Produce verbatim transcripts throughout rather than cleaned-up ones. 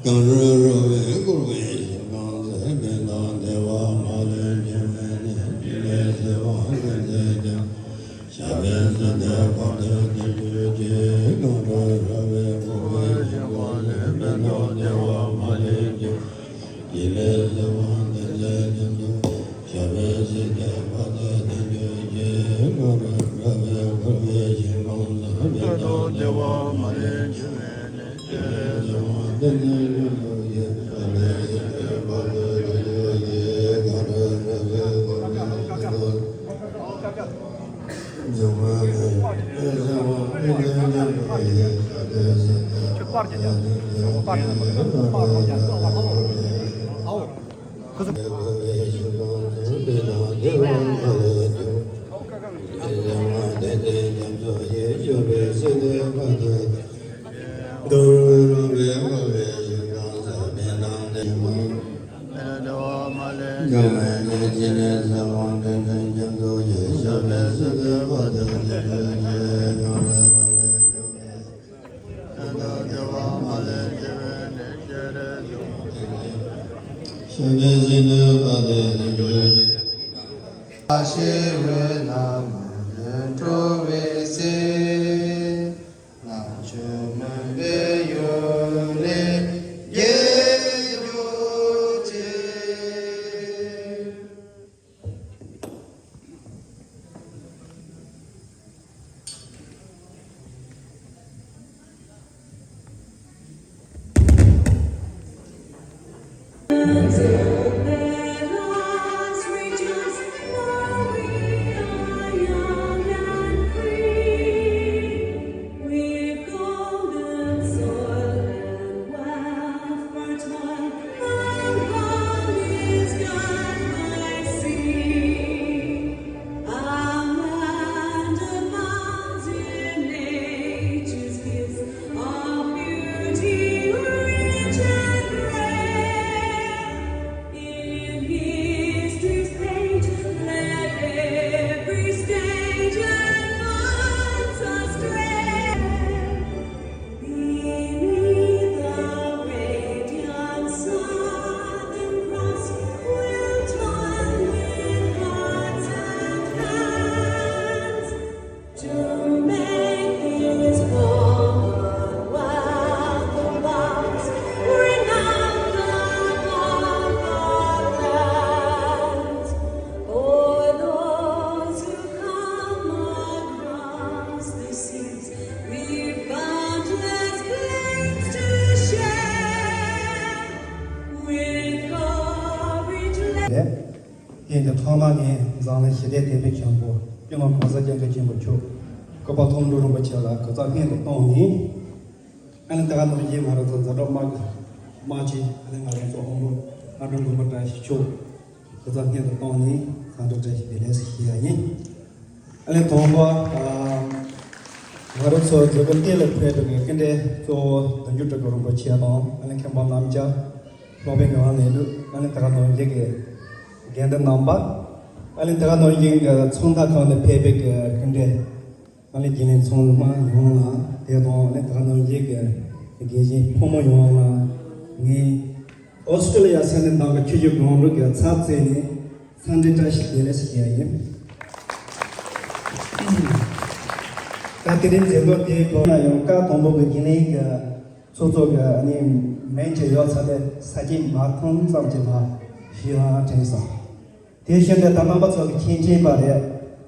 གང་རུང་རུང་བའི་འཁོར་བའི་ཞིང་ཁམས་ཟད་པའི་དང་བདེ་བ་མ་ལུས་འབྱུང་བའི་གནས་ཀྱི་ལས་བྱེད་པ་ཐམས་ཅད་ཀྱང་། ཞབས་པད་སྲིད་མཐའི་བར་དུ་བརྟན་གྱུར་ཅིག་གང་རུང་རུང་བའི་འཁོར་བའི་ཞིང་ཁམས་ཟད་པའི་དང་བདེ་བ་མ་ལུས་འབྱུང་བའི་གནས་ཀྱི་ལས་བྱེད་པ་ཐམས་ཅད་ཀྱང་། ཞབས་པད་སྲིད་མཐའི་བར་དུ་བརྟན་གྱུར་ཅིག་གང་རུང་རུང་བའི་འཁོར་བའི་ཞིང་ཁམས་ཟད་པའི་དང་བདེ་བ་མ་ལུས་འབྱུང་བའི་གནས། ཞེས་པའི་ནང་དུ་འགྲོ་བའི་ཚེ། དེ་ཐོག་མ་ནས་འཛམ་གླིང་ཞི་བདེ་དེ་བའི་མཁན་པོ་སྤྱི་ནོར་གོང་ས་སྐྱབས་མགོན་ཆེན་པོ་མཆོག་སྐུ་པར་མཐོང་གྲོལ་རིན་པོ་ཆེ་ལ་གུས་ཕྱག་སྔོན་དུ་བཏང་ནས། ཨ་ནི་ད་ག་ནང་བཞིན་ང་རང་ཚོ་མཛའ་གྲོགས་དམག་གི་དམག་སྤྱི་ཨ་ནི་ང་རང་ཚོ་དབང་པོ་ཨ་འབྲུག་མགོན་པོ་བཀྲ་ཤིས་མཆོག་གུས་ཕྱག་སྔོན་དུ་བཏང་ནས་འཚམས་འདྲི་བཀྲ་ཤིས་བདེ་ལེགས་ཞུ་ཡ་ཡིན། ཨ་ནི་དང་པོ་ང་རང་ཚོ་མཛད་སྒོ་སྟེང་ལ་ཕེབས་པའི་སྐུ་མགྲོན་གཙོ་བོ་བདུན་ཅུ་སྤྲུལ་སྐུ་རིན་པོ་ཆེ་དང་ཨ་ནི་མཁན་པོ་རྣམ་རྒྱལ། སློབ་དཔོན་ངག་དབང་ལེགས་གྲུབ། ཨ་ནི་ད་ག་ནང་བཞིན་གྱི་དགེ་འདུན་རྣམ་པ། ཨ་ནི་ད་ག་ནང་བཞིན་གྱི་ཚོགས་མཐའ་ཁག་ནས་ཕེབས་པའི་སྐུ་མགྲོན། ཨ་ནི་དགེ་ལས་ཚང་མ་ཡོངས་ལ་དེ་དང་ཨ་ནི་ད་ག་ནང་བཞིན་གྱི་དགེ་བཤེས་ཕོ་མོ་ཡོངས་ལ་ངས་ཨོ་སི་ཀྲོ་ལི་ཡ་ས་གནས་དམ་པ་ཆོས་བརྒྱུད་སྒང་དྲུག་གི་ཚབ་བྱས་ནས་འཚམས་འདྲི་བཀྲ་ཤིས་བདེ་ལེགས་ཞུ་ཡ་ཡིན། ད་དེ་རིང་མཛད་སྒོ་དེའི་ཐོག་ན་ཡང་སྐབས་དང་པོ་གི་དགེ་ལས་ཀྱི་ཚོགས་གཙོ་གི་ཨ་ནི་མིང་ཅིག་ཡོད་ཚ་དེ་ས་སྐྱིད་མ་ཐང་ཙམ་གྱི་མ་ཞུས་ཧང་དྲན་སོང་། དེ་བཞིན་དུ་ད་རྣམ་པ་ཚོ་གི་མཁྱེན་མཁྱེན་པ་རེད།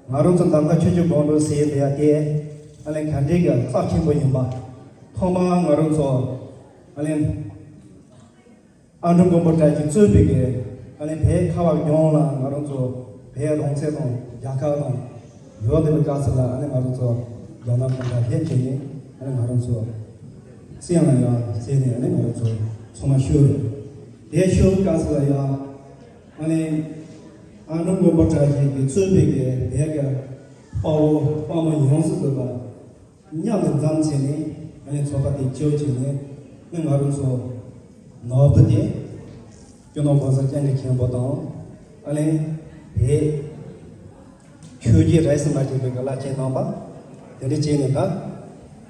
ང་རང་ཚོ་གདམ་ཁ་ཆོས་བརྒྱུད་སྒང་དྲུག་ཟེར་དེ་ཡ་དེ་ཨ་ནི་ག་འདྲའི་གི་རྩ་ཆེན་པོ་ཡིན་པ། ཐོག་མར་ང་རང་ཚོ་ཨ་ནི་ཨ་འབྲུག་མགོན་པོ་བཀྲ་ཤིས་གཙོས་པའི་གི་ཨ་ནི་བོད་ཁ་བ་ཡོངས་ལ་ང་རང་ཚོ་བོད་རང་བཙན་དང་རྒྱལ་ཁབ་དང་ཡོད་དེ་བའི་སྐབས་སུ་ལ་ཨ་ནི་ང་རང་ཚོ་རྒྱ་ནག་གུང་ཁྲན་ལྷན་ཅིག་ནས་ཨ་ནི་ང་རང་ཚོ་བཙན་ལ་ཡང་བཙན་ནས་ཨ་ནི་ང་རང་ཚོ་ཚང་མ་ཤོར་རེད། དེ་ཤོར་བའི་སྐབས་སུ་ལ་ཡང་ཨ་ནི་ཨ་འབྲུག་མགོན་པོ་བཀྲ་ཤིས་ཀྱིས་གཙོས་པའི་གི་བོད་ཀྱི་དཔའ་བོ་དཔའ་མོ་ཡོངས་སུ་རྫོགས་པ་མཉམ་དུ་འཛོམས་བྱས་ནས་ཨ་ནི་ཚོགས་པ་དེ་བཅོས་བྱས་ནས་ཨ་ནི་ང་རང་ཚོ་ནོར་བུ་དེ་སྤྱི་ནོར་གོང་ས་སྐྱབས་མགོན་ཆེན་པོ་དང་ཨ་ནི་བོད་ཆོས་བརྒྱུད་རིས་སུ་མ་ཆད་པའི་བླ་ཆེན་རྣམ་པ་དེ་འདྲ་བྱས་ནས་ད་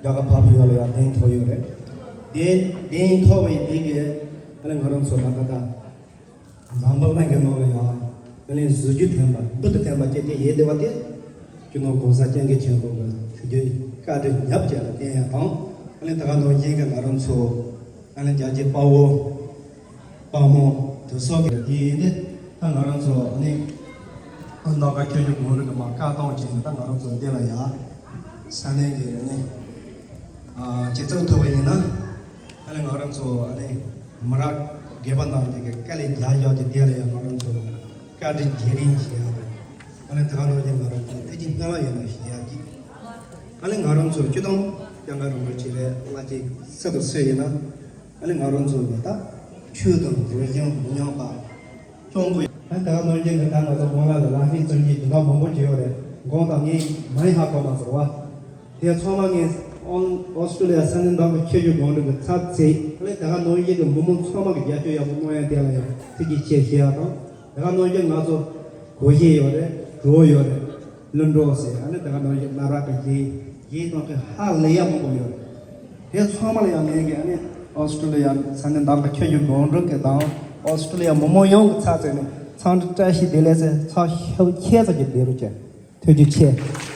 རྒྱ་གར་འཕགས་པའི་ཡུལ་ལ་ཡང་གདན་ཐོབ་ཡོད་རེད། གདན་གདན་ཐོབ་པའི་དེ་གི་ཨ་ནི་ང་རང་ཚོ་ལ་ད་ལྟ། འཛམ་བུ་གླིང་གི་ནང་ལ་ཡང་ཨ་ནི་གཟི་བརྗིད་ལྡན་པ་འབུར་དུ་ཐོན་པ་སྐྱེ་དེ་ཡིན་བསྡད་པ་དེ་སྤྱི་ནོར་གོང་ས་སྐྱབས་མགོན་ཆེན་པོ་གི་ཆོས་བརྒྱུད་བཀའ་དྲིན་ཡབ་ཅན་ལ་བརྟེན་ཡ་དང་ཨ་ནི་ད་ག་ནང་བཞིན་གྱི་ང་རང་ཚོ་ཨ་ནི་རྒྱལ་གཅེས་དཔའ་བོ་དཔའ་མོ་དེ་སོགས་ཀྱི་དེ་ཡིན་ཏེ་ད་ང་རང་ཚོ་ཨ་ནི་ཨ་ནི་ནང་ཁ་ཆོས་བརྒྱུད་སྒང་དྲུག་གི་མ་བཀའ་གཏོང་བྱས་ནས་ད་ང་རང་ཚོ་འདི་ལ་ཡ་ས་གནས་ཀྱི་ཨ་ནི་ཨ་སྤྱི་ཚོགས་ཐོབ་པ་ཡིན་ན། ཨ་ནི་ང་རང་ཚོ་ཨ་ནི་མི་རབས་རྒས་པ་རྣམས་ཀྱི་དཀའ་ལས་རྒྱག་ཡག་གི་དེ་ལ་ཡང་ང་རང་ཚོ་བཀའ་དྲིན་རྗེས་དྲན་བྱེད་ཡག་དང་། ཨ་ནི་ད་ག་ནང་བཞིན་ང་རང་ཚོ་ཐུགས་རྗེ་སྨོན་ལམ་ཡོད་ན་ཞུ་ཡག་གི། ཨ་ནི་ང་རང་ཚོ་སྤྱི་བཏང་སྐྱབས་མགོན་རིན་པོ་ཆེ་ལས་བླ་ཆེན་སུ་དང་སུ་ཡིན་ན། ཨ་ནི་ང་རང་ཚོ་ནི་ད་ཆོས་དང་རིག་གཞུང་མི་ཉམས་པ། གཙང་པོ། ད་ལྟ་ནང་བཞིན་གྱི་ད་ང་ཚོ་སྔོན་ལ་ལ་ལྷ་ཤིང་བཙུན་གྱི་དུས་སྐབས་མང་པོ་བརྗོད་ཡོད་རེད། དགོངས་དག་ངས་མ་ཡི་ཧ་གོ་མ་ཟེར་བ། དེ་ཚང་མ་ངས་ཨོན་ཨོ་སི་ཀྲོ་ལི་ཡ་ས་གནས་དམ་པ་ཆོས་བརྒྱུད་སྒང་དྲུག་གི་ཚབ་བྱས། ཨ་ནི་ད་ག་ནང་བཞིན་གྱི་མི་མང་ཚང་མ་གི་རྒྱབ་སྐྱོར་ཡག་པོ་གནང་ཡ་དེ་ལ་ཡང་ཐུགས་རྗེ་ཆེ་ཞུ་ཡ་དང་། ད་ག་ནང་བཞིན་ང་ཚོ་གོས་ཆེན་ཡོད་རེད། གྲོགས་ཡོད་རེད། བླུན་གྲོགས་ཟེར། ཨ་ནི་ད་ག་ནང་བཞིན་སློབ་གྲྭ་གི་གཞས་གཞས་དང་དེ་ཧ་ལས་ཡ་མང་པོ་ཡོད་རེད། དེ་ཚང་མ་ལ་ཡང་ངས་ཀྱི་ཨ་ནི་ཨོ་སི་ཀྲོ་ལི་ཡ་ས་གནས་དམ་པ་ཆོས་བརྒྱུད་སྒང་དྲུག་གི་དང་ཨོ་སི་ཀྲོ་ལི་ཡ་མི་མང་ཡོངས་ཀྱི་ཚབ་བྱས་ནས་འཚམས་འདྲི་བཀྲ་ཤིས་བདེ་ལེགས་ཟེར། ཚབ་ཤུགས་ཆེ་ཙམ་གྱིས་བདེ་རུ་བྱས། ཐུགས་རྗེ་ཆེ།